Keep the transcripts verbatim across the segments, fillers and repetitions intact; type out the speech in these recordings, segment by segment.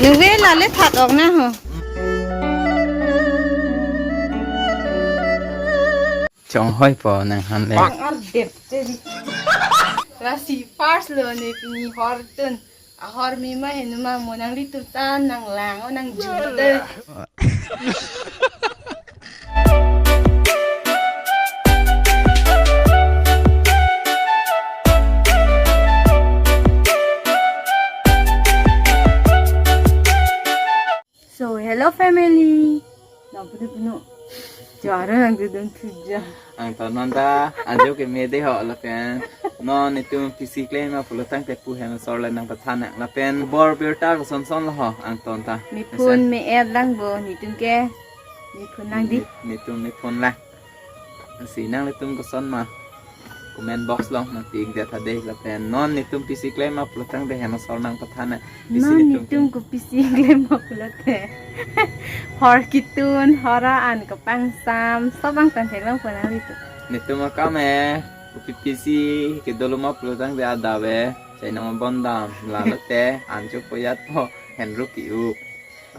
Nungve lale phat ong na ho. Chonghoi po nang han le. Nang ardep te di. Lasi first lo ne pini hor tun. Ahor mima henu ma mo nanglitum ta nang lang o nang jun de. So, hello family. Nang punu punu. Jara nang dudun tuja. Angton non ta ajo keme de ho lapen non netum pisi klem ma pulo tangte pu hem asor le nang pathan nang lapen bor birta koson son lo ho angton ta. Nephun me-et lang bo netum ke. Nephun nang di. Netum nephun lang. Si nanglitum koson ma comment box along nang pik dia tha de lapen non netum pisi klem ma pulo tangte hem asor nang pathan nang. Pisi non netum netum ke kopisi klem ma pulo te. Hor kitun, hor an kapangsam, sobang tang theklong po nanglitum. Netum akam e, kopi pisi kedolo ma pulo tangte adap e, chai nang bondam, lalo te, ancho poyat po, henru ki-u.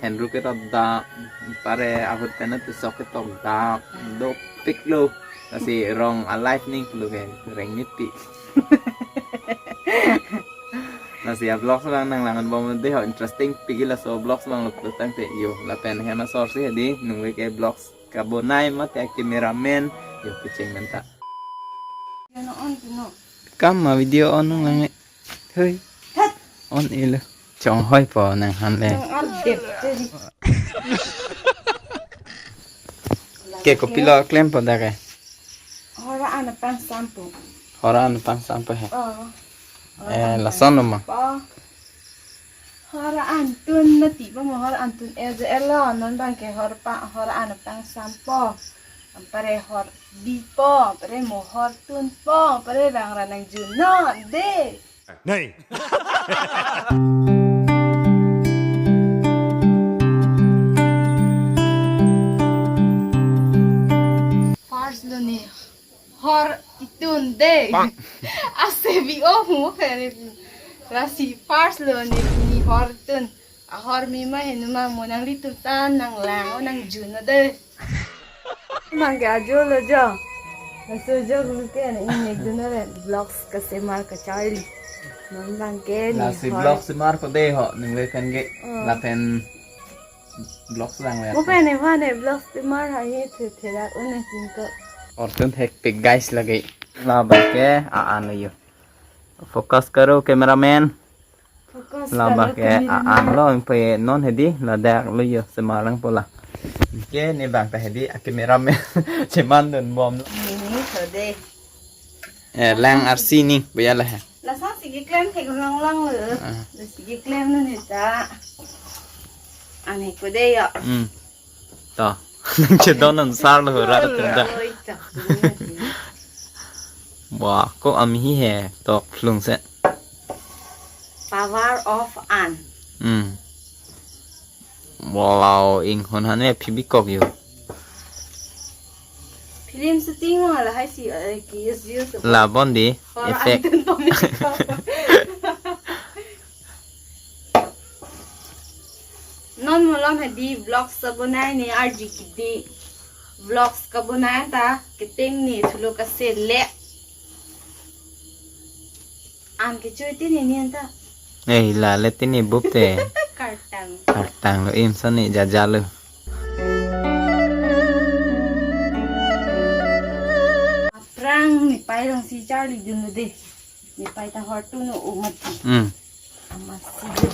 Henru ketok dam, pare ahut pen atusok ketok dam, dopik lo. Lasi rong alive ning pulo ke, reng nipi. Lasi a vlogs abang nang langan bom de ho interesting pik laso vlogs abang lo pulo tangte yo. Lapen hem asor si hedi, nungve ke vlogs kabonai mate cameraman, yo kecheng menta. Ano on kuno. Kam ma video on nang lang e. Hei. Tat. On ilo. Chonghoi po nang han le. Nang ardep te di. Ke kopilo klem po dak ke? Hor an pangsam po. Hor an pangsam po he. Oh. Eh, lason lo ma? Po. Hor an tun mati po mo hor an tun el je el lo non bang ke hor pa hor an pangsam po. Pare hor bi po, pare mo hor tun po, pare bang ra nang jun non de. Nei. First lo ne hor itun de. Ase bi o mo pare. Lasi first lo ne ni hor tun. Ahor mima henu ma mo nanglitum ta nang lang o nang jun o de. Bang ke ajo lo jo. Laso jo ke ne ingnek dun o le vlogs kasemar kacharli. Non bang ke ni lasi hor. Vlogs semar po de ho, nungve pen ke. Oh. Lapen vlogs lang le. Mo pen ne va ne vlogs semar ha ye the the dak un ne kin ko. Hor tun thekpik guys lagi. La bang ke a an lo yo. Focus karo cameraman. Focus karo cameraman. Laba ke a an lo pe non hedi ladak lo yo semar lang po la. Ke ne bang ta hedi a cameraman cheman dun bom lo. Ini so de. Eh, lang arsi ni boya la he. Lason si keklem thek lang lang lo. Ah. Lasi keklem non ne ta. Ane ko de yo. Hmm. To. Nang chedon ansar lo hura tunda. Oi, to. Wah, ko ami hi he tok phlung se. Power of an. Hmm. Walau inghon han me phi bikok yo. Film shooting wala hai si, eh, ki use use. La bon di. Hor effect. Antun pamikok. Non malom hedi vlogs kabonai ne arji kidi. Vlogs kabonai ta keteng ne thulo kasele. An kechui tini ni anta. Eh, la le tini bup te. Kartang. Kartang lo im soni jaja lo. Aphrang ne pai rong si charli dun lo de. Ne pai ta hor tun o mati. Hmm. Amasi do.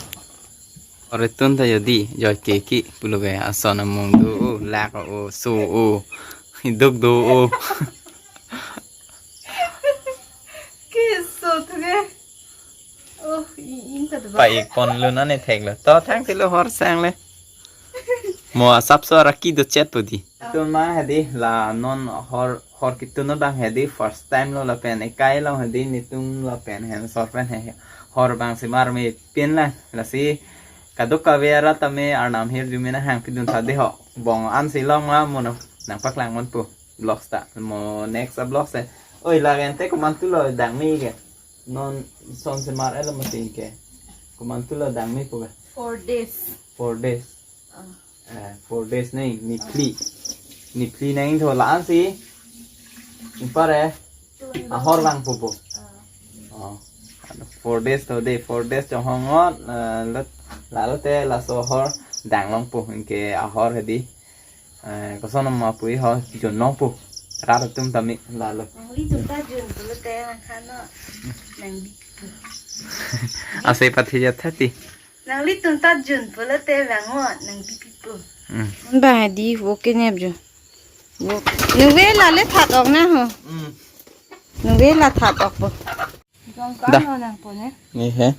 Hor tun ta yo di, joi keki, pulo be, ason amung do o, lak o, so o, iduk do o. Keso tu ke. Oh, i-, in ta do. Pai pon lo na ne thek lo. To thang ti lo hor sang le. Mo asap so araki do chet po di. Tun ma hedi la non hor, hor kitun abang hedi first time lo lapen ekai lo hedi netum lapen hem asor pen he hor abang semar me pin la lasi kaduk kave arat tame arnam hirjume nang hang pidun tha de ho bong an si long ma mono nang paklang mon po vlogs ta mo next a vlogs e oi la gente komantu lo dang mi ke non son semar elo mati ke komantu lo dang mi po ke. Four days. Four days. Ah. Eh, four days nai, niphli. Niphli nai tho la-an si. Impare. Tun ahor bang pupo. Ah. Oh. Four days to de, four days chonghong ngot, eh, lot, lalo te laso ahor dang longpo, anke ahor hedi. Eh, koson ma pui ho jun longpo. Rat atum tame lalo. Nanglitum ta jun pulote nangkhano. Nangbipo. Ase pathi jat thati. Nanglitum ta jun pulote vang ngot, nangbipo. Hmm. Ba di wo kenep jo. Wo. Nungve la le that ok na ho. Hmm. Nungve la that ok po. Jon Da. Kano nangpo ne? Ni he.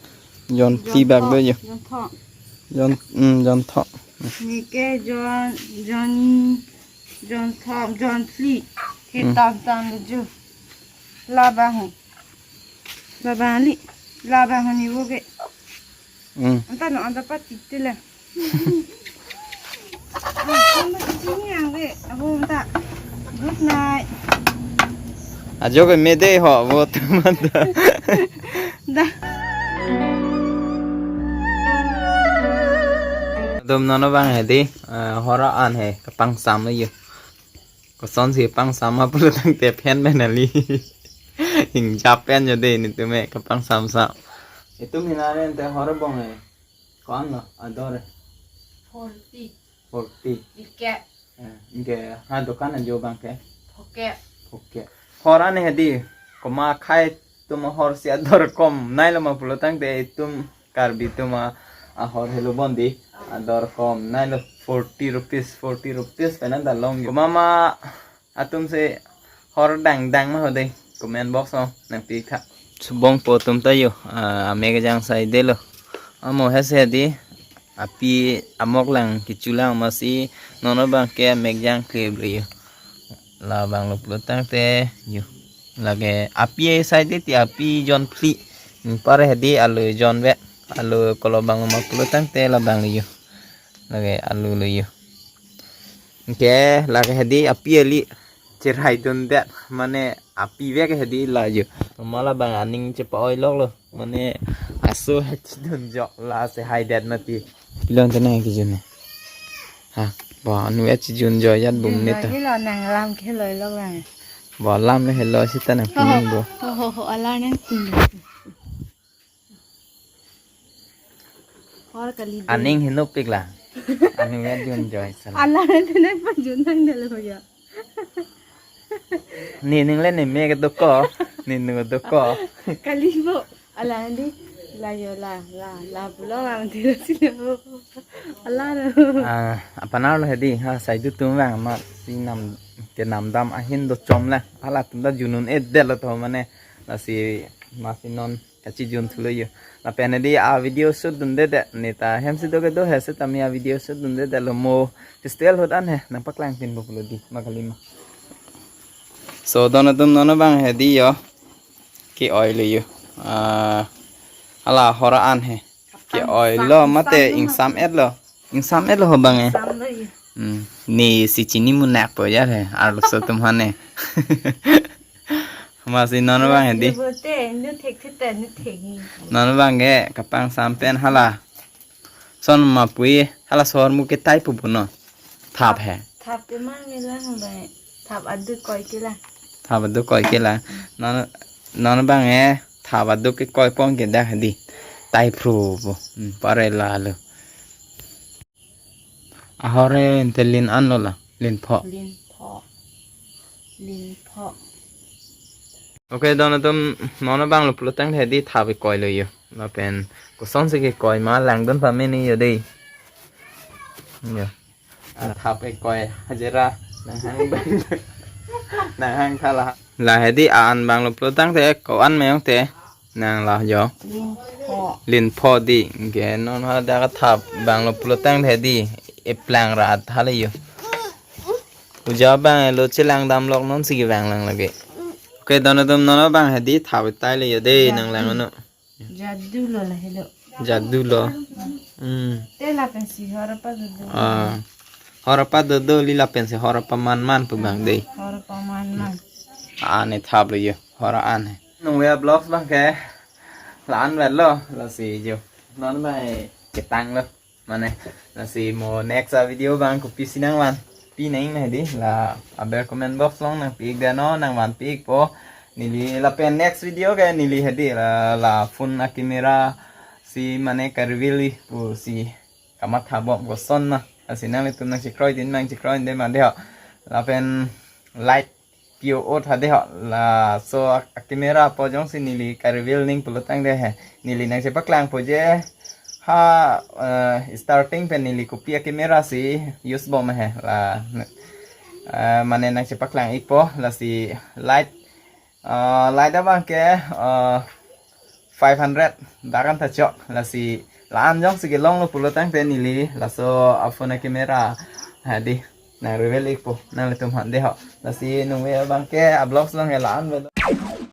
Jon Jon phli bak tho, do jo. Jon tho. Jon, hmm, jon tho. Ni ke jon, jon, jon tho, jon phli. Ke Hmm. tam tam le jo. La bang ho. La bang li. La bang ho ni wo ke. Hmm. Anta no anta pati te le. Good night. Ajo ke mede ho, wo teman da. Da. Dum nono bang hedi, eh, hor an he, kapang sam le yo. Koson si pang sam ma pulo tangte phen pen ali. Hing jap pen jo de netum me kapang sam sam. Itum hinare ante hor bong he. Ko-an lo ador? Forty. Forty. Ike. Eh, anke ha dokan ajo bang ke? Phoke. Phoke. Hor an hedi, koma khai tum hor si ador kom nai lo ma pulo tangte itum Karbi tum a, ahor helo bon di. Ador kom nai lo, forty rupees, forty rupees pen an da long. Koma ma atum si hor dang dang ma ho de, comment box o nangpi tha. Subong po atum ta yo, ah, amek jang sai de lo. Amo he se di, api amok lang kechu lang masi nono bang ke amek jang kle ble yo. La bang lo pulo tangte yo. Lake api sai de ti api jon phli. Impare hedi alu jon ve. Alu kolo bang lo ma pulo tangte la bang lo yo. Lake alu lo yo. Anke lake hedi api ali cherai dun det, mane api vek hedi la jo. Mala bang aning chepa-oi lok lo. Mane aso hachidun jok la se hai det mati. Pilon te nang kijun ne. Ha, bo anu ya chijun jo yat bum ne ta. Helo nang lam ke loi lok lang. Bo lam le helo sita nang pining bo. Ho ho ho, ala nang pining. Hor kali de. Aning hinupik la. Anu ya jun joy sala. Ala nang tene pa jun nang dalo ya. Ni ning le ni me ke doko. Ni nu doko. Kali bo. Ala nang di. La yo la, la, la pulo la nanti lo si lo. Ala lo. Ah, apanar lo hedi, ha, sai du tum vang ma si nam, ke nam dam ahin do chom la. Ala tum da junun e det lo to mane. La si ma si non. Kachijun thulo yo. Lapen hedi a video shoot dunde det. Neta hem si do ke do he setame a video shoot dunde det lo mo. Festival hut an he. Nang paklang pin bo pulo di. Makalima. So, don atum nono bang hedi yo. Ke-oi lo yo. Ah, ala hor an he. Ke-oi lo mate ingsam et lo. Ingsam et lo ho bang e. Sam lo yo. Hmm. Ni si chini munak po ya he. Arlo so tum hane. Masi nono bang hedi. Bote, nu thek thek ta, nu thek ni. Nono bang ke kapang sam pen hala. Son ma pui hala sor mu ke tai pu puno. Thap he. Thap ke mang ke lang bang. Thap adu koi ke lang. Thap adu koi ke lang. Nono, nono bang e thap adu ke koi pon ke dak hedi. Tai phru pu. Hmm, pare la lo. Ahore ente lin an lo la, lin pho. Lin pho. Lin pho. Okay, don atum nono bang lo pulo tang hedi thap koi lo yo. Lapen koson si ke koi ma langdun pameni yo dei. Yo. Ah, thap koi hajira nang hang bang. Nang hang thala. La hedi an bang lo pulo tangte ko-an meyong te. Nang la jo. Lin pho. Lin pho di. Ke non ha dak thap bang lo pulo tang hedi. Eplang rat hale yo. Uja bang lo chelang dam lok non si vang lang lagi. Okay, don atum nono bang hedi thap tai le yo de nang lang no. Jadu lo la helo. Jadu lo. Hmm. Te lapen si hor apa dodo. Ah. Hor apa dodo li lapen si hor apa man man pu bang de. Hor apa man man. An e thap lo yo. Hor an he. Nung ya vlogs bang ke. La an vet lo, la si jo. Non mai ketanglo. Mane, lasi mo next a video abang kopisi nangvanpi nang hedi, la aber comment box along nangpi-ik dei, no nangvanpi-ikpo. Neli lapen next video ke neli hedi la, la phone a camera si mane ka-reveal-i pusi kamatha bom koson ma. Lasi nanglitum nangchekroi dun, nangchekroi dun ma dei ho. Lapen light pio ot ha dei ho. Laso a, a camera apot jongsi neli ka-reveal ning pulotangte he, neli nangchepaklangpo je ha, eh, starting pen neli kopi a camera si use bom he. La, eh, mane nangchepaklang-ikpo. Lasi light, eh, light abang ke, eh, five hundred dak an ta chok. Lasi la-an jongsi kelonglo pulotangte neli laso a phone a camera hedi nang-reveal-ikpo nanglitum aphan dei ho. Lasi nungve abang ke a vlogs along ke la-an avelo.